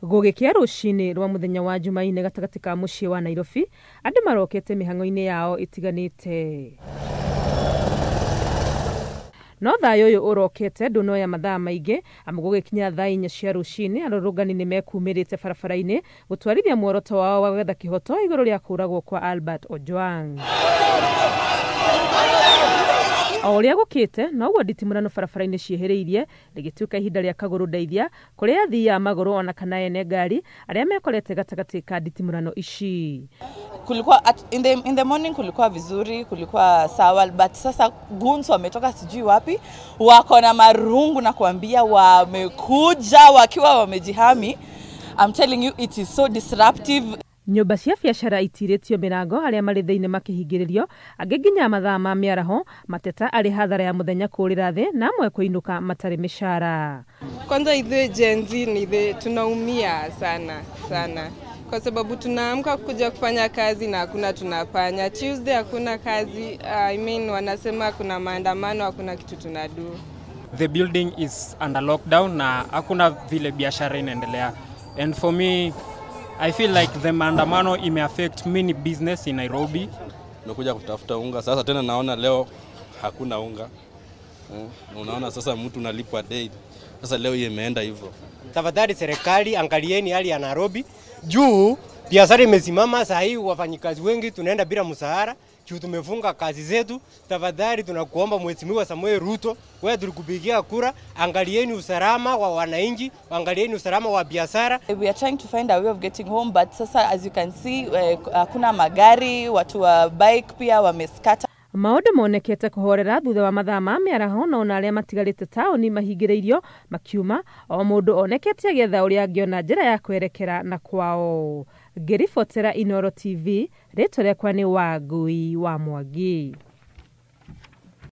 Gũgĩkĩa rũcinĩ rwa mũthenya wa Jumaine gatagatĩ ka mũciĩ wa Nairobi, andũ marokete mĩhang'o-inĩ yao ĩtiganĩte. No thayũ ũyũ ũrokete ndũnoya mathaa maingĩ, amu gũgĩkinya thaa 4 cia rũcinĩ arũrũngani nĩ mekumĩrĩte barabara-inĩ gũtwarithia muoroto wao wa gwetha kĩhoto igũrũ rĩa kũragwo kwa Albert Ojwang. O ũrĩa gũkĩte noguo nditimũrano barabara-inĩ ciĩhĩrĩirie, rĩgĩtuĩka ihinda rĩa kagũrũ ndeithia kũrĩ athii a magũrũ ona kana ene ngari arĩa mekorete gatagatĩ ka nditimũrano ici. Kulikuwa in the morning kulikuwa vizuri, kulikuwa sawa, but sasa goons wametoka sijui wapi, wako na marungu na kuambia wamekuja wakiwa wamejihami. I'm telling you, it is so disruptive. Nyũmba cia biacara itirĩtio mĩrango, arĩa marĩ thĩinĩ makĩhingĩrĩrio, angĩ nginya mathaa ma mĩaraho, mateta arĩ hathara ya mũthenya kũrĩra thĩ na amwe kũinũka matarĩ mĩcara. Kwanza ithuĩ Gen Z ni ithuĩ tunaumia sana sana, kwa sababu tunaamka kuja kufanya kazi na hakuna tunafanya. Tuesday hakuna kazi, I mean, wanasema kuna maandamano, hakuna kitu tunadu. The building is under lockdown na hakuna vile biashara inaendelea, and for me I feel like the maandamano ime affect many business in Nairobi. Nimekuja kutafuta unga sasa, tena naona leo hakuna unga. Unaona sasa mtu unalipwa daily. Sasa leo hii imeenda hivyo. Tafadhali serikali, angalieni hali ya Nairobi juu biashara imesimama saa hii, wafanyikazi wengi tunaenda bila mshahara juu tumefunga kazi zetu. Tafadhali tunakuomba Mheshimiwa Samuel Ruto, wewe tulikupigia kura, angalieni usalama wa wananchi, angalieni usalama wa biashara. We are trying to find a way of getting home, but sasa as you can see, hakuna magari, watu wa bike pia wamescatter. Maũndũ monekete kũhorera thutha wa mathaa ma mĩaraho, no ona arĩa matigarĩte taũni mahingĩrĩirio makiuma, o mũndũ onekete agĩetha ũrĩa angĩona njĩra ya kwerekera na kwao. Ngĩribotera Inooro TV, rĩtwa rĩakwa nĩ Wangui wa Mwangi.